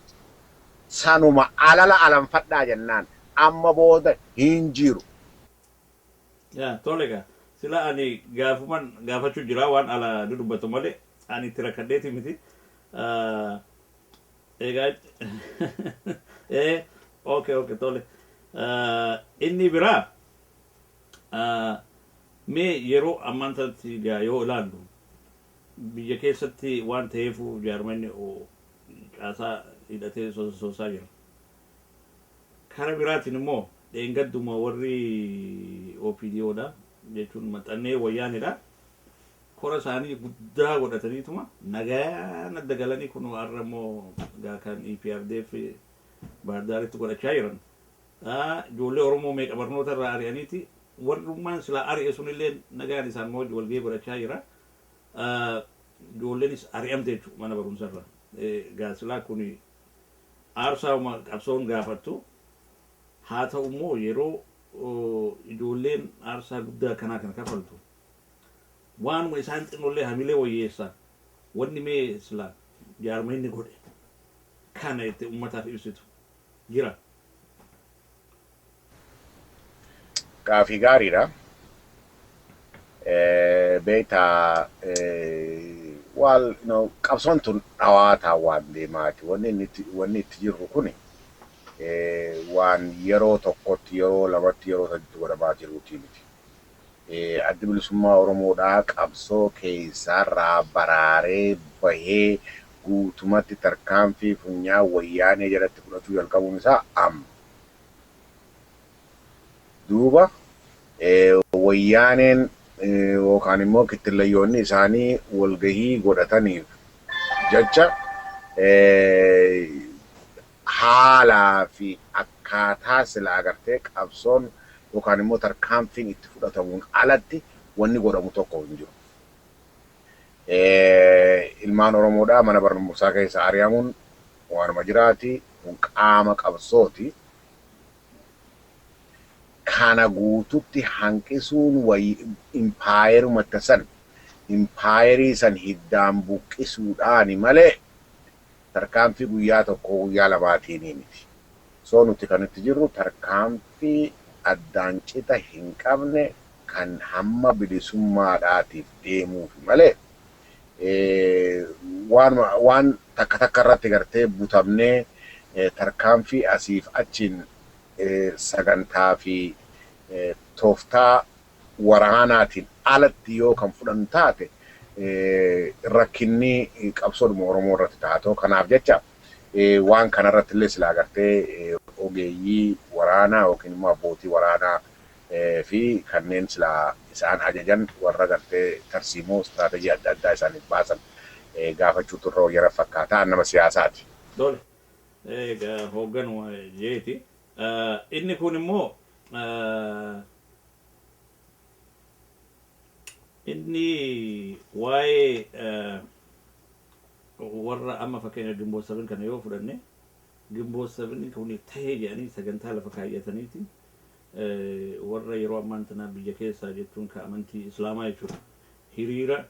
sanuma alala alanfadhaa jennaan amma booda hin jiru. Yaa tole egaa sila ani gaafuman gaafachuu jira waan ala dudubbatu malee ani itti rakkadheeti miti. Egaa okay, tole. Inni biraa mee yeroo ammaan tanatti egaa yoo ilaallu biyya keessatti waan ta'eef jaarmanni caasaa hidhatee sosoosaa jira. Kara biraatiin immoo dheengadduma warri OPDOdha jechuun maxxannee wayyaanidha. Kora isaanii guddaa godhataniituma nagaan adda galanii kun har'a immoo kan EPRDF Baardaaritti godhachaa jiran. Ijoollee Oromoo meeqa barnoota irraa ari'aniiti warrummaan silaa ari'e sunillee nagaan isaan walgahii godhachaa jira. Ijoolleenis ari'amte jechuudha mana barumsarra. Egaa silaa kun aarsaa qabsoon gaafattu haa ta'u immoo yeroo ijoolleen aarsaa guddaa kanaa kana kafaltu waanuma isaan xinnollee hamilee wayyeessaa wanni mee silaa jaarmayni godhe kana itti ummataaf ibsitu jira. Gaafii gaariidha. Beektaa waal qabsoon tun dhawaataa waan deemaati. Wanni itti jirru kuni waan yeroo tokkotti, yeroo lamatti, yeroo saditti godhamaa jiruuti miti. Addi Bilisummaa Oromoodhaa qabsoo keessaarraa baraaree bahee guutumatti tarkaanfii funyaa wayyaanee jalatti fudhachuu jalqabuun isaa amma. Duuba wayyaaneen yookaan immoo kittillayyoonni isaanii walgahii godhataniif jecha haalaa fi akkaataa sila agartee qabsoon yookaan immoo tarkaanfiin itti fudhatamuun alatti wanni godhamu tokko hin jiru. Ilmaan Oromoodhaa mana barumsaa keessa ari'amuun waanuma jiraati. Kun qaama qabsooti. Kana guututti hanqisuun impaayerumatti san impaayerii san hiddaan buqqisuudhaani malee tarkaanfii guyyaa tokko guyyaa lamaatiin miti. So nuti kan itti jirru tarkaanfii addaan cita hin qabne kan hamma bilisummaadhaatiif deemuufi malee waan takka takka irratti gartee butamnee tarkaanfii asiif achiin sagantaa fi tooftaa waraanaatiin alatti yoo kan fudhannu taate rakkinni qabsoodhuma Oromoo irratti taatoo. Kanaaf jecha waan kanarratti illee silaa agartee ogeeyyii waraanaa yookiin immoo abbootii waraanaa fi kanneen silaa isaan ajajan warra gartee tarsiimoo istiraatejii adda addaa isaaniif baasan gaafachuutu irra wayyara fakkaataa nama siyaasaati. Tole. Egaa hoogganuma jeeti. Inni kun immoo inni waa'ee warra amma fakkeenya Ginboot 7 kana yoo fudhanne, Ginboot 7 kun tahee jedhanii sagantaa lafa kaayyataniiti warra yeroo ammaan tanaa biyya keessaa jechuun ka amantii islaamaa jechuudha hiriira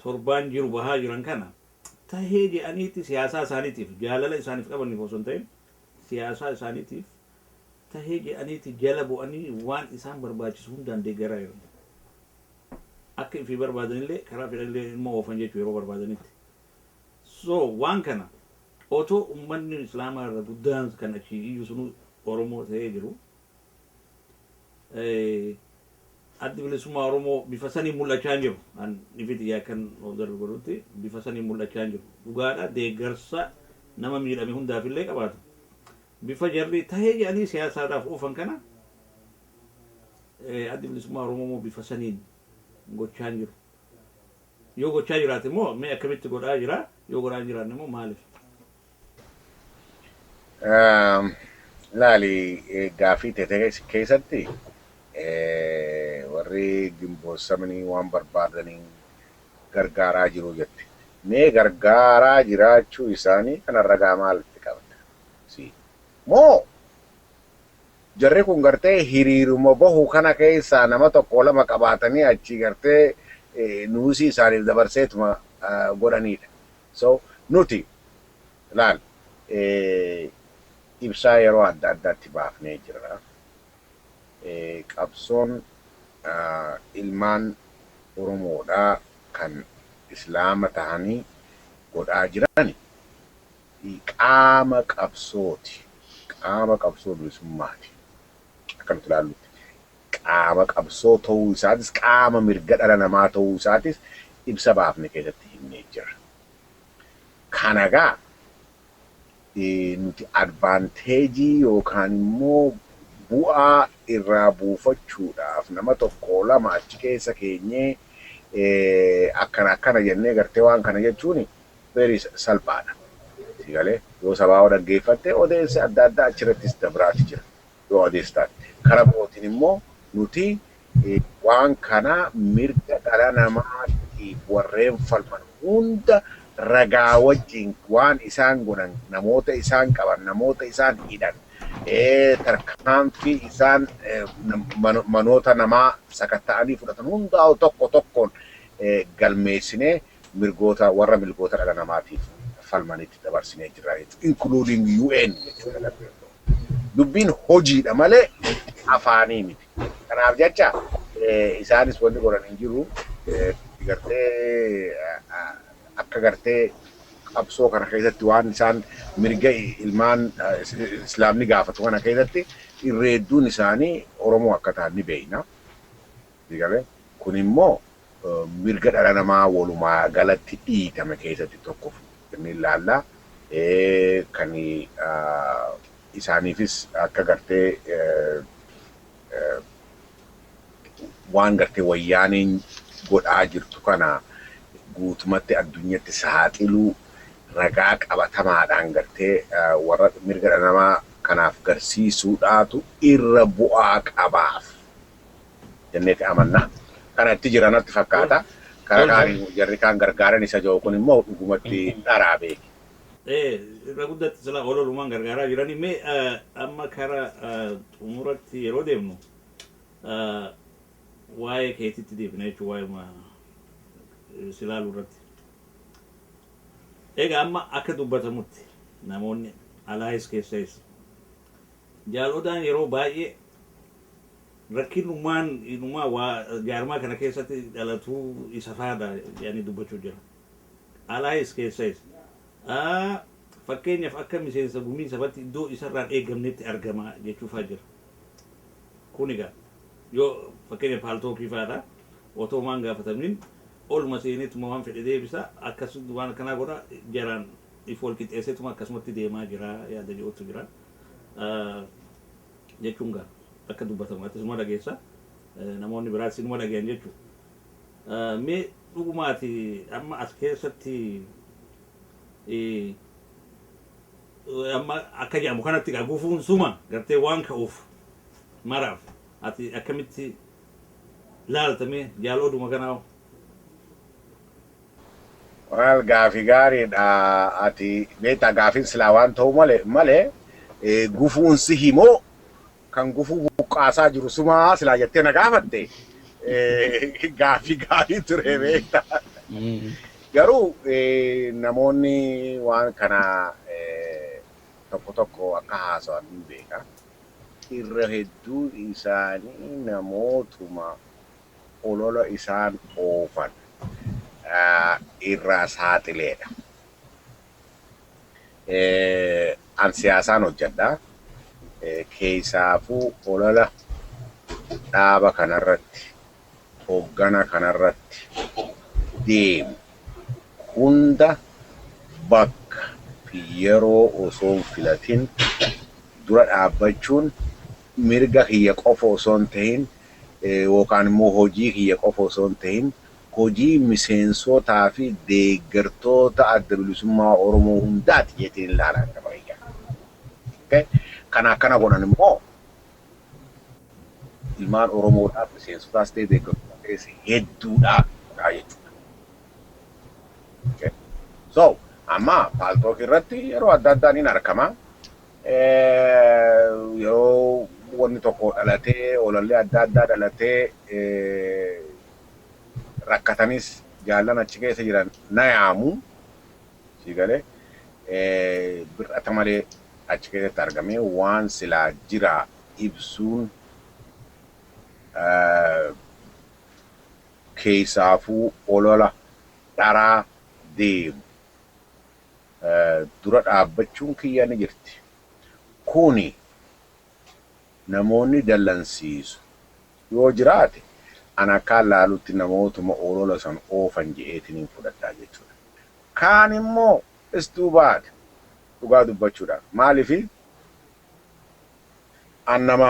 torbaan jiru bahaa jiran kana tahee jedhaniiti siyaasaa isaaniitiif jaalala isaaniif qabaniif osoo hin ta'in siyaasaa isaaniitiif tahee jedhaniiti jala bu'anii waan isaan barbaachisu hundaan deeggaraa jiran. Akka ifii barbaadanillee karaa fedhanillee immoo oofan jechuu yeroo barbaadanitti. So waan kana otoo uummanni islaamaa irra guddaan kan achi iyyuu sunuu Oromoo ta'ee jiru, Addi Bilisummaa Oromoo bifa sanii mul'achaa hin jiru. An ifiti kan observe godhutti bifa sanii mul'achaa hin jiru. Dhugaadha, deeggarsa nama miidhame hundaaf illee qabaatu. Bifa jarri tahee jedhanii siyaasaadhaaf oofan kana Addi Bilisummaa Oromoo immoo bifa saniin gochaa hin jiru. Yoo gochaa jiraate immoo mee akkamitti godhaa jira? Yoo godhaa hin jiraanne immoo maaliif? Laali, gaafii teete keessatti warri Ginboot 7 waan barbaadanii gargaaraa jiru jette. Mee gargaaraa jiraachuu isaanii kana ragaa maalitti qabda? Si. Moo jarri kun gartee hiriiruma bahu kana keessaa nama tokko lama qabaatanii achii gartee nuusii isaaniif dabarseetuma godhanidha. So Nuti laal ibsaa yeroo adda addaatti baafnee jirra. Qabsoon ilmaan Oromoodhaa kan Islaama tahanii godhaa jiran qaama qabsooti. Qaama qabsoo bilisummaati. Akka nuti ilaallutti. Qaama qabsoo ta'uu isaatis, qaama mirga dhala namaa ta'uu isaatis ibsa baafne keessatti himnee jirra. Kana gaa nuti advantage yookaan immoo bu'aa irraa buufachuudhaaf nama tokko lama achi keessa keenyee akkana akkana jennee gartee waan kana jechuun very salphaadha. Sigalee yoo sabaa dhaggeeffatte odeessi adda addaa achirrattis dabraati jira yoo odeessi taate. Karaa birootiin immoo nuti waan kana mirga dhala namaatiif warreen falman hunda ragaa wajjin waan isaan godhan, namoota isaan qaban, namoota isaan hidhan, tarkaanfii isaan manoota namaa sakatta'anii fudhatan hundaa'u tokko tokkoon galmeessinee mirgoota warra mirgoota dhala namaatiif falmanitti dabarsinee jirra jechuudha. Including UN jechuudha. Dubbiin hojiidha malee afaanii miti. Kanaaf jecha isaanis wanni godhan hin jiru. Gartee akka gartee qabsoo kana keessatti waan isaan mirga ilmaan Islaamni gaafatu kana keessatti irra hedduun isaanii Oromoo akka ta'an ni beekna. Kun immoo mirga dhala namaa walumaa galatti dhiitame keessatti tokko inni ilaalla. Kan isaaniifis akka gartee waan gartee wayyaaniin godhaa jirtu kana guutumatti addunyatti saaxiluu ragaa qabatamaadhaan gartee warra mirga dhala namaa kanaaf garsiisuudhaatu irra bu'aa qabaaf jenneeti amanna. Kanatti jiranatti fakkaata. Karaa kaaniin jarri kaan gargaaran isa jiru kun immoo dhugumatti dharaa beeki. Irra guddatti sila ololumaan gargaaraa jiranii. Mee amma kara xumuratti yeroo deemnu waa'ee keetitti deebina jechuun waa'ee silaaluu irratti. Egaa amma akka dubbatamutti namoonni alaayis keessais jaalodaan yeroo baay'ee rakkinummaan inumaa waa jaarmaa kana keessatti dhalatuu isa faadha jedhanii dubbachuu jira. Alaayis keessais fakkeenyaaf akka miseensa gumii sabatti iddoo isarraan eegamnetti argama jechuufaa jira. Kun egaa yoo fakkeenyaaf Paltalkii faadha, otoo waan gaafatamnin oluma seeneetuma waan fedhe deebisa, akkasuma waan akkanaa godha, jaraan if wal qixxeesseetuma akkasumatti deemaa jira yaada jedhutu jira. Jechuun gaa akka dubbatamu ati suma dhageessa, namoonni biraas sinuma dhagayan jechuudha. Mee dhugumaati amma as keessatti amma akka jedhamu kanatti gaa gufuun suma gartee waan ka'uuf maraaf ati akkamitti laaltamee jaalooduma kanaa? Waal gaafii gaariidha. Ati beektaa, gaafiin silaa waan ta'u malee gufuun si himoo kan gufuu buqqaasaa jiru sumaa silaa jettee na gaafatte gaafii gaarii ture, beektaa. Garuu namoonni waan kana tokko tokko akka haasawan hin beeka. Irra hedduu isaanii namootuma olola isaan oofan irraa saaxileedha. An siyaasaan hojjedha. Keessaafuu olola dhaaba kanarratti, hoggana kanarratti deemu hunda bakka fi yeroo osoo hin filatin dura dhaabbachuun mirga kiyya qofa osoo hin ta'in, yookaan immoo hojii kiyya qofa osoo hin ta'in, hojii miseensotaa fi deeggartoota Adda Bilisummaa Oromoo hundaati jeetiin ilaalaa qaba. Kana akkana godhan immoo ilmaan Oromoodhaaf miseensotaas ta'e deeggartoota ta'es hedduudhaaf jechuudha. So amma Paltalk irratti yeroo adda addaa ni argama. Yeroo wanni tokko dhalatee, olallee adda addaa dhalatee rakkatanis jaallan achi keessa jiran na yaamu. Si galee bir'ata malee achi keessatti argamee waan silaa jira ibsuun keessaafuu olola dharaa deemu dura dhaabbachuun kiyya ni jirti. Kuni namoonni dallansiisu yoo jiraate ana akkaan laalutti namootuma olola san oofan je'eetiin hin fudhadhaa jechuudha. Kaan immoo istuu baate dhugaa dubbachuudhaaf. Maaliifi an nama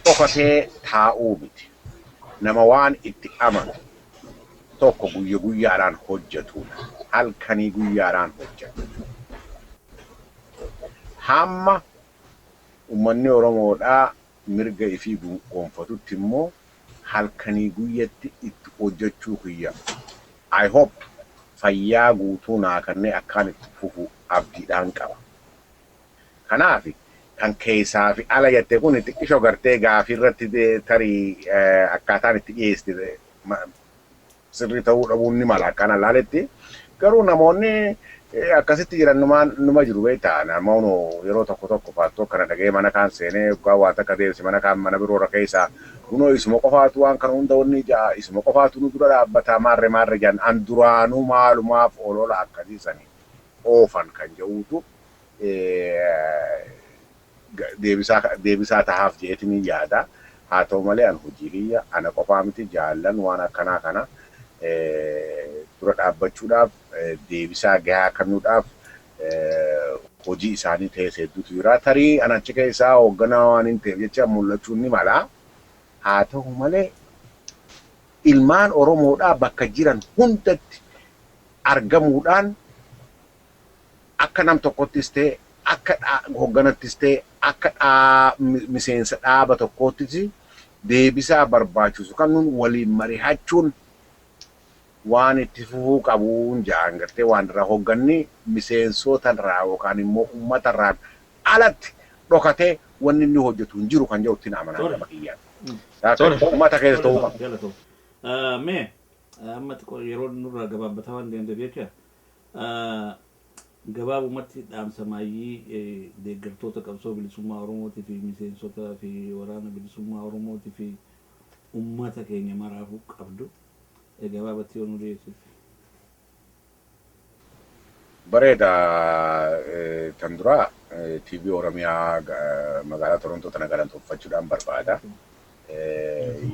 dhokatee taa'uu miti. Nama waan itti amanu tokko guyya guyyaadhaan hojjetudha. Halkanii guyyaadhaan hojjetu. Hamma uummanni Oromoodhaa mirga ifii gonfatutti immoo halkanii guyyatti itti hojjechuu kiyya. I hope fayyaa guutuu naa kennee akkaan itti fufu abdiidhaan qaba. Kanaaf kan keessaa fi ala jettee kun xiqqishoo gartee gaafii irratti tarii akkaataan itti dhiyeessite sirrii ta'uu dhabuun ni mala akkaan alaaletti. Garuu namoonni akkasitti jiran numa jiru beektaa. Namoonni yeroo tokko tokko faattoo kana dhagee mana kaan seenee dhugaa waa takka deemse mana kaan mana biroo irra keessaa kunoo isuma qofaatu waan kana hunda wanni ja'a isuma qofaatu nu dura dhaabbataa maarre maarre jedhan an duraanuu maalumaaf olola akkasii sanii oofan kan jedhuutu deebisaa tahaaf jeetiin yaada. Haa ta'u malee an hojii kiyya ana qofaa miti jaallan waan akkanaa kana dura dhaabbachuudhaaf deebisaa gahaa kennuudhaaf hojii isaanii ta'e hedduutu jira. Tarii an achi keessaa hoogganaa waan hin ta'eef jecha mul'achuun ni mala. Haa ta'u malee ilmaan Oromoodhaa bakka jiran hundatti argamuudhaan akka nam tokkottis ta'e akka hoogganattis ta'e akka miseensa dhaaba tokkoottis deebisaa barbaachisu kan nun waliin mari'achuun waan itti fufuu qabuun ja'an gartee waan irraa hoogganni miseensota irraa yookaan immoo uummata irraa alatti dhokatee wanni inni hojjetu hin jiru kan jedhu ittiin amanaa nama kiyyaan. Uummata keessa ta'uu qaba. Mee amma xiqqoo yeroo nurraa gabaabbataa waan deemteef jecha gabaabumatti dhaamsa maayyii deeggartoota qabsoo bilisummaa Oromootii fi miseensota fi waraana bilisummaa Oromootii fi uummata keenya maraafuu qabdu gabaabatti yoo nu dhiyeessite. Bareeda tan duraa TV Oromiyaa magaalaa Torontoo tana galateeffachuudhaan barbaada.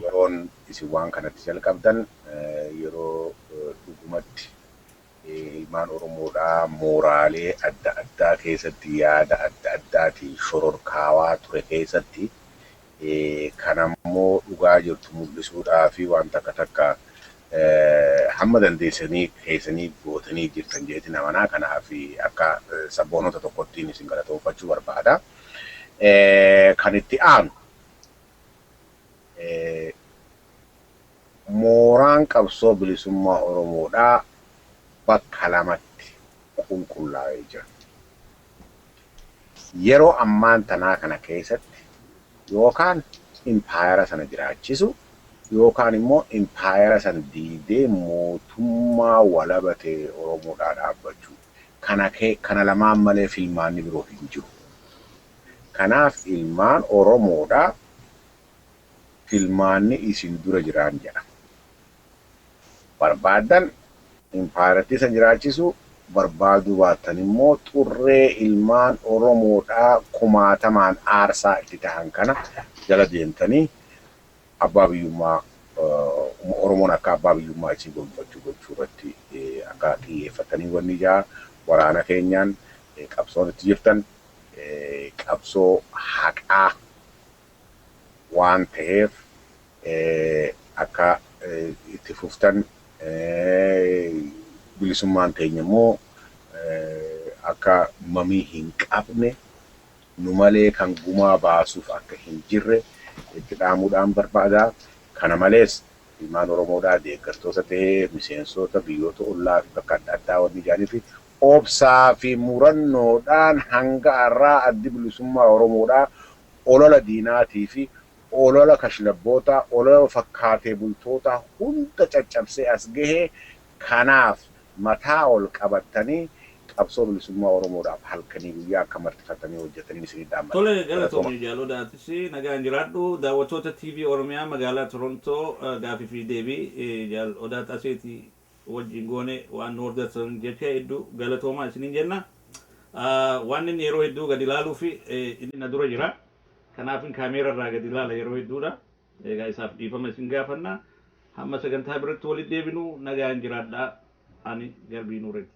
Yeroon isin waan kanatti jalqabdan yeroo dhugumatti ilmaan Oromoodhaa mooraalee adda addaa keessatti yaada adda addaatiin shororkaawaa ture keessatti kanammoo dhugaa jirtu mul'isuudhaa fi waan takka takka hamma dandeessanii keessanii gootanii jirtan jeetiin amanaa. Kanaaf akka sabboonota tokkottiin isin galateeffachuu barbaada. Kan itti aanu mooraan qabsoo bilisummaa Oromoodhaa bakka lamatti qulqullaa'ee jira. Yeroo ammaan tanaa kana keessatti yookaan impaayera sana jiraachisu yookaan immoo impaayera sana diidee mootummaa walaba ta'e Oromoodhaa dhaabbachuu. Kana lamaan malee filmaanni biroo hin jiru. Kanaaf ilmaan Oromoodhaa filmaanni isin dura jiraan jedha. Barbaadan impaayeratti san jiraachisu barbaaduu baattan immoo xurree ilmaan Oromoodhaa kumaatamaan aarsaa itti tahan kana jala deemtanii abbaa biyyummaa Oromoon akka abbaa biyyummaa isii gonfachuu gochuu irratti akka xiyyeeffatanii wanni ijaa waraana keenyaan qabsoon itti jirtan qabsoo haqaa waan ta'eef akka itti fuftan bilisummaan teenya immoo akka mamii hin qabne nu malee kan gumaa baasuuf akka hin jirre itti dhaamuudhaan barbaada. Kana malees ilmaan Oromoodhaa deeggartoota ta'ee miseensota biyyoota ollaa fi bakka adda addaa wanni ijaanii fi obsaa fi murannoodhaan hanga har'aa addi bilisummaa Oromoodhaa olola diinaatii fi olola kashlabboota, olola fakkaatee bultoota hunda caccabsee as gahee. Kanaaf Mataa ol qabattanii qabsoo bilisummaa Oromoodhaaf halkanii guyyaa akka martifatanii hojjetanii isinii dhaammata. Tole, galatoomii Jaal Odaatis, nagaan jiraadhu. Daawwattoota TV Oromiyaa magaalaa Torontoo, gaafii fi deebii Jaal Odaa Xaseeti wajjin goone waan nu hordoftan jecha hedduu galatoomaa isiniin jenna. Waan inni yeroo hedduu gadi ilaaluu fi inni na dura jira. Kanaafin kaameera irraa gadi ilaala yeroo hedduudha. Egaa isaaf dhiifama isin gaafanna. Hamma sagantaa biratti walitti deebinu nagaan jiraadhaa. Ani Garbii Nuureeti.